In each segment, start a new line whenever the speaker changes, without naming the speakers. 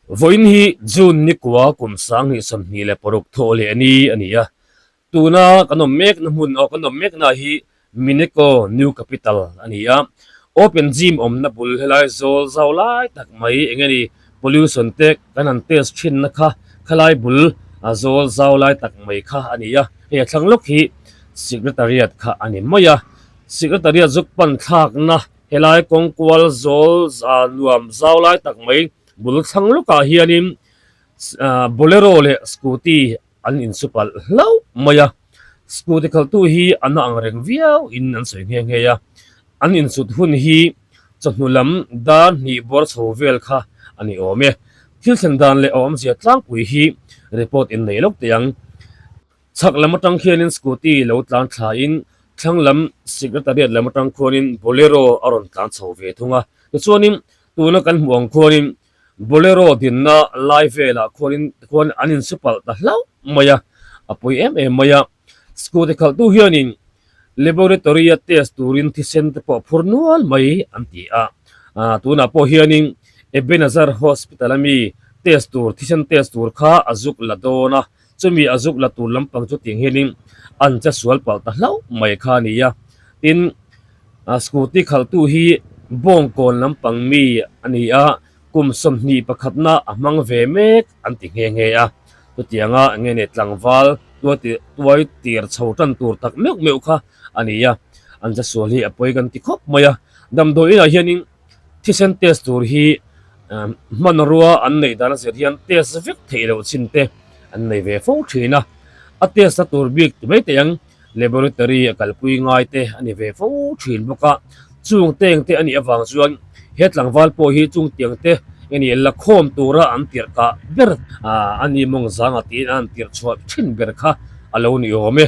Vawiin hi June ni kua kum 2026 thawh leh ni a ni a. Tuna kan awm mekna hmun aw kan awm mekna hi Mineko New Capital a ni a. Open Gym awmna bul helai zawl zau lai tak mai eng nge ni pollution te kan han test thinna kha khalai bul a zawl zau lai tak mai kha a ni a. Hei a thlang lawk hi Secretariat kha a ni mai a. Secretariat zuk pan thlakna Helai kawng kual zawl nuam zau lai tak mai bul thlang lawkah hianin bolero leh scooty an insupalh hlauh mai a, scooty khalhtu hi a na ang reng viau in an sawi nghe nghe a, an insut hun hi chawhnu lam dar hnih bawr chho vel kha a ni awm e. Thil thlen dan leh a awmzia tlangpui hi report in nei lawk teh ang. Chhak lam atang khianin scooty lo tlan thlain thlang lam Secretariat lam atang khuanin Bolero a rawn tlan chho ve thung a. Tichuanin tuna kan hmuh ang khuanin Bolero dinna lai velah khuanin tikhuan an insupalh ta hlauh mai a, a pawi em em mai a. Scooty khalhtu hianin laboratory a test turin thisen te pawh phur nual mai an ti a. Tunah pawh hianin Ebenezer Hospital a mi test tur thisen test tur kha a zuk la dawn a. Chumi a zuk la tur lampang chu tiang hianin an che sual palh ta hlauh mai kha a ni a. Tin, scooty khalhtu hi Bawngkawn lampang mi a ni a, kum 21 na a hmang ve mek an ti nghe nghe a. Chutianga eng nge ni tlangval tuai tir chho tan tur tak meuh meuh kha a ni a. An che sual hi a pawi kan ti khawp mai a. Damdawi inah hianin Thisen test tur hi hmanrua an neih dan a zir hian test vek theih loh chin te an nei ve fo thin a, a test na tur bik ti mai teh ang laboratory a kalpui ngai te a ni ve fo thin bawk a, chung teng te a nih avang chuan he tlangval pawh hi chung tiang te nge ni la khawm tura an tirh kah ber a ni mawng zanga tiin an tirh chhuah thin ber kha a lo ni awm e.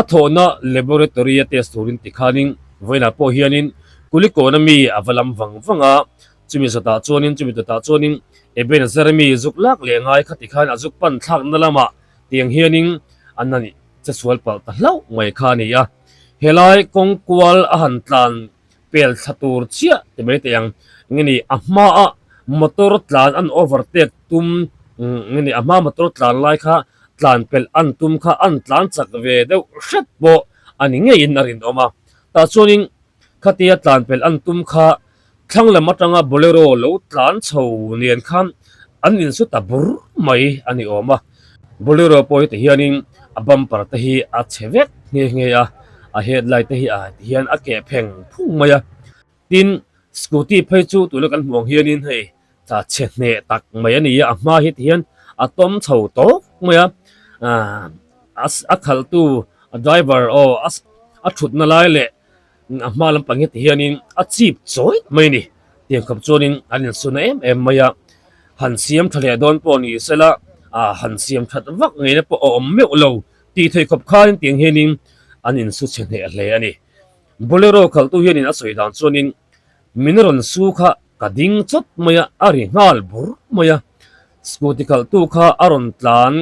A thawhna laboratory a test turin tikhanin vawiinah pawh hianin Kulikawna mi a va lam vang vang a, chumi zawtah chuanin chumi dawtah chuanin Ebenezer mi zuk lak leh ngai kha tikhan a zuk pan thlakna lamah tiang hianin an han che sual palh ta hlauh mai kha a ni a. Helai kawng kual a han tlan pel thla tur chiah ti mai teh ang nge ni a hmaa motor tlan an overtake tum nge ni a hmaa motor tlan lai kha tlan pelh an tum kha an tlan chak ve deuh hret pawh a ni ngeiin a rinawm a. Tah chuanin Khatia tlan pelh an tum kha thlang lam atanga Bolero lo tlan chho nen khan an insu ta bur mai a ni awm a. Bolero pawh hi ti hianin a bumper te hi a chhe vek nghe nghe a, a headlight te hi a ti hian a keh pheng phung mai a. Tin, scooty phei chu tuna kan hmuh ang hianin hei tla chhe hneh tak mai a ni a, a hma hi ti hian a tawm chho tawk mai a, a khalhtu a driver aw a thutna lai leh A hma lampang hi ti hianin a chip chawi mai a ni. Tiang khawp chuanin an insuna em em mai a, han siam tha leh dawn pawh ni sela ah han siam that vak ngeina pawh a awm meuh lo tih theih khawp khanin tiang hianin an insu chhe hneh hle a ni. Bolero khalhtu hianin a sawi dan chuanin min rawn su kha Ka ding chawt mai a, a ri nghal bur mai a. Scooty khalhtu kha a rawn tlan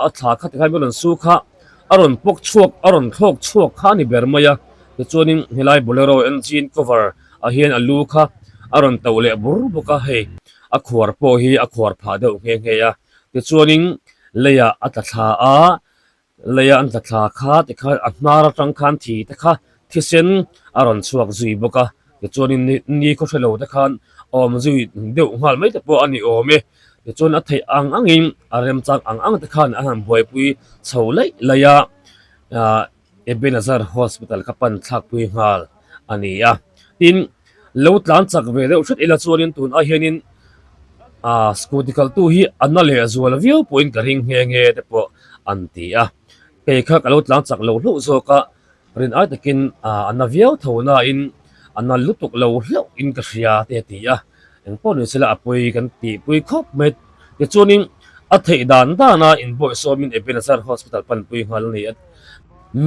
a thla kha tikhan rawn su kha a rawn pawk chhuak a rawn thlawk chhuak kha a ni ber mai a. Tichuanin helai Bolero engine cover ah hian a lu kha a rawn toh leh bur bawk a, hei a khuar pawh hi a khuar phah deuh nghe nghe a. Tichuanin leiah a tla thla a, Leia an tla thla kha tikhan a hnar atang khan thi te kha thisen a rawn chhuak zui bawk a, tichuanin ni khaw hrelo te khan awm zui deuh nghal mai te pawh a ni awm e. Tichuan a theih ang angin a remchang ang ang te khan an han buaipui chho laih laih a, ah Ebenezer Hospital kha pan thlakpui nghal a ni a. Tin, lo tlan chak ve deuh hret ila chuanin tun ah hianin ah scooty khalhtu hi a na leh zual viau pawhin ka ring nghe nghe te pawh an ti a. Kei kha ka lo tlan chak lo hlauh zawk a, rin ai takin ah a na viau tho nain a na lutuk lo hlauh in ka hria te a ti a. Engpawh ni sela a pawi kan tihpui khawp mai. Tichuanin a theih dan dana inbawihsawmin Ebenezer Hospital panpui nghal a ni a.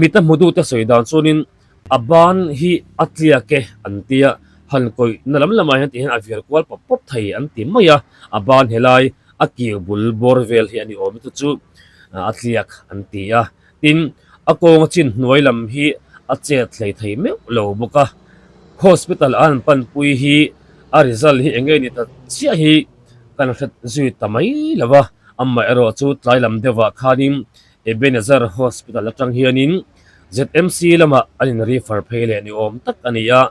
Mit a hmutute sawi dan chuanin A ban hi a tliak e an ti a, han kawih na lam lamah hian tihian a vir kual pawp pawp thei an ti mai a, a ban helai a kir bul bawr vel hi a ni awm e chu chu a tliak an ti a, tin a kawnga chin hnuai lam hi a chet hlei thei meuh lo bawk a, hospital a han panpui hi a result hi eng nge ni ta chiah hi. kan hre zui ta mai lo va, amaherawh chu tlai lam deuhah khanin Ebenezer Hospital atang hianin ZMC lamah an in refer phei leh ni awm tak a ni a,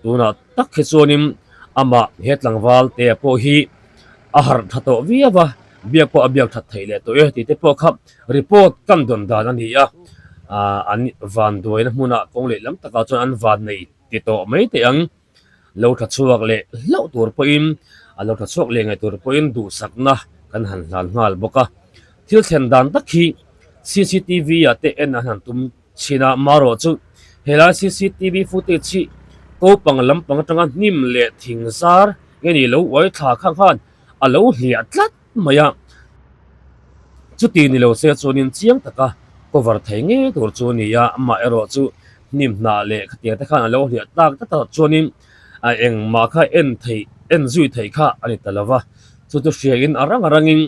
tunah tak hi chuanin amah he tlangval te pawh hi a harh tha tawh viau a, biak pawh a biak that theih leh tawh e tih te pawh kha report kan dawn dan a ni a, ah an vanduaina hmunah kawng lehlam takah chuan an van nei ti tawh mai teh ang. Lo tha chhuak leh hlauh tur pawhin a lo tha chhuak leh ngei tur pawhin duhsakna kan han hlan nghal bawk a. Thil thlen dan tak hi cctv ah te en an han tum thin a, marawh chu helai cctv footage hi kopang lampang atanga hnim leh thing zar nge ni lo uai thla khang khan a lo hliah tlat mai a. Chuti ni lo se chuanin chiang taka cover thei ngei tur chu a ni a, amaherawh chu hnim hnah leh khatiang te khan a lo hliah tak tlat a, chuanin a engmah kha en theih en zui theih kha a ni ta lo va, chu chu hriain a rang a rangin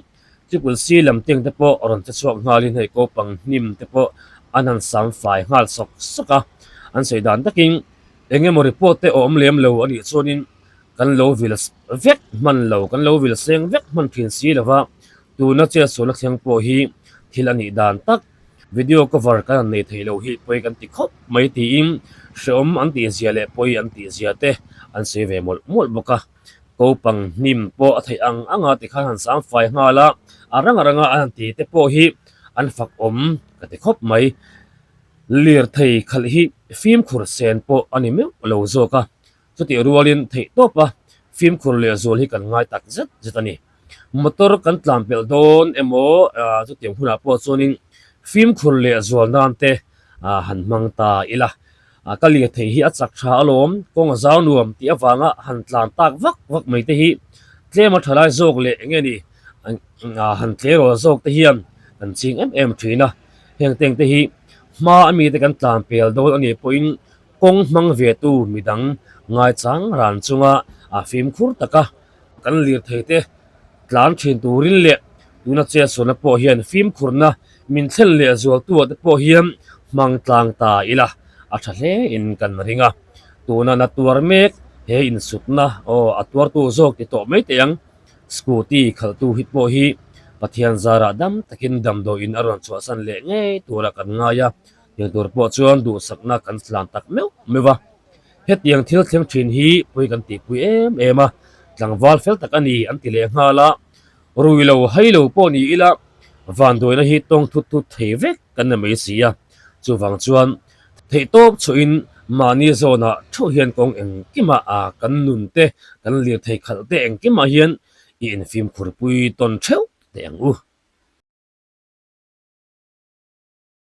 Triple C lam teng te pawh rawn che chhuak nghalin hei kopang hnim te pawh an han sam fai nghal sawk sawk a, an sawi dan takin eng emaw report te a awm lem lo a nih chuanin Kan lo vil vek hman lo, kan lo vil seng vek hman thin si lo va, tuna chetsualna thleng pawh hi thil a nih dan tak. Video cover kan han nei thei lo hi pawi kan ti khawp mai tiin hrehawm an tih zia leh pawi an tih zia te an sawi ve mawlh mawlh bawk a. Kopang hnim pawh a theih ang ang a tikhan han sang fai nghal a, a rang ranga an han ti te pawh hi an fak awm ka ti khawp mai. Lirthei khalh hi fimkhur sen pawh a ni meuh lo zawk a. Chutih rualin theih tawpa fimkhur leh zual hi kan ngai tak zet zet a ni. Motor kan tlan pelh dawn emaw chutiang hunah pawh chuanin fimkhur leh zual nan te han hmang ta ila. Ka lirthei hi a chak tha alawm, kawng a zau nuam tih avanga han tlan tak vak vak mai te hi tlema tha lai zawk leh eng nge ni han tleirawl zawk te hian kan ching em em thin a. Heng teng te hi hma ami te kan tlan pel dawn a nih pawhin Kawng hmang ve tu midang ngaichang ran chunga a fimkhur taka kan lirthei te tlan thin turin leh tuna chetsualna pawh hian fimkhurna min thlen leh zual tu ah te pawh hian hmang tlang ta ila a tha hle in kan ring a. Tuna na tuar mek he insutna aw a tuartu zawk ti tawh mai teh ang. Scooty khalhtu hi pawh hi Pathian zarah dam takin damdawiin a rawn chhuahsan leh ngei tura kan ngai a. Heng tur pawh chuan duhsakna kan tlan tak meuh meuh a, hetiang thil thleng thin hi pawi kan tihpui em em a, tlangval fel tak a ni an ti leh nghal a, rui lo hai lo pawh ni ila vanduaina hi tawng thut thut thei vek kan ni mai si a, chuvang chuan theihtawp chhuahin mahni zawnah theuh hian kawng engkimah kan nun te kan lirthei khalh te engkimah hian i infimkhurpui tawn theuh teh ang u.